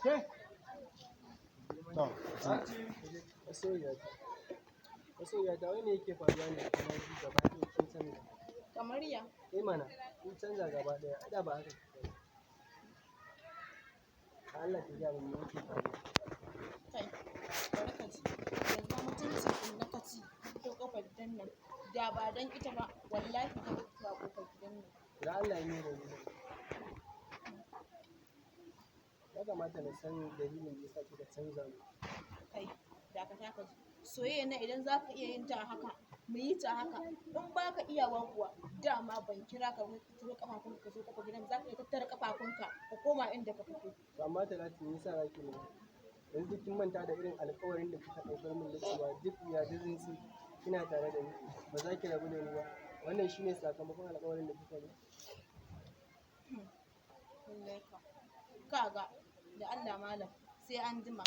Ke? To, Masoyiyata. Masoyiyata, wai me yake faruwa ne kwana biyu gaba ɗaya kin canza? Kamar ya? Eh mana, kin canza gaba ɗaya, ai da ba haka kike ba. Allah ki gaya min me yake faruwa. Kai, bari ka ji. Yanzu mutunci in na ka ci ko ƙofar gidan nan. Da ba don ita ba, wallahi ka fito a ƙofar gidan nan. Da Allah me dalilin? Ya kamata na san dalilin da yasa kika canza mu. Kai, dakata ka ji. Soyayya na idan za ka iya yin ta a haka, mu yi ta a haka. In ba ka iyawa kuwa, dama ban kira ka ba ka turo ƙafafunka ka zo ƙofar gidan, za ka iya tattara ƙafafunka ka koma inda ka fito. To amma Talatu, me yasa zaki mun haka? Yanzu kin manta da irin alƙawarin da kika ɗaukar min na cewa duk wuya duk rintsi kina tare da ni, ba za ki rabu da ni ba. Wannan shine sakamakon alƙawarin da kika yi. Lallai ka. Ka ga, da Allah malam, sai an jima.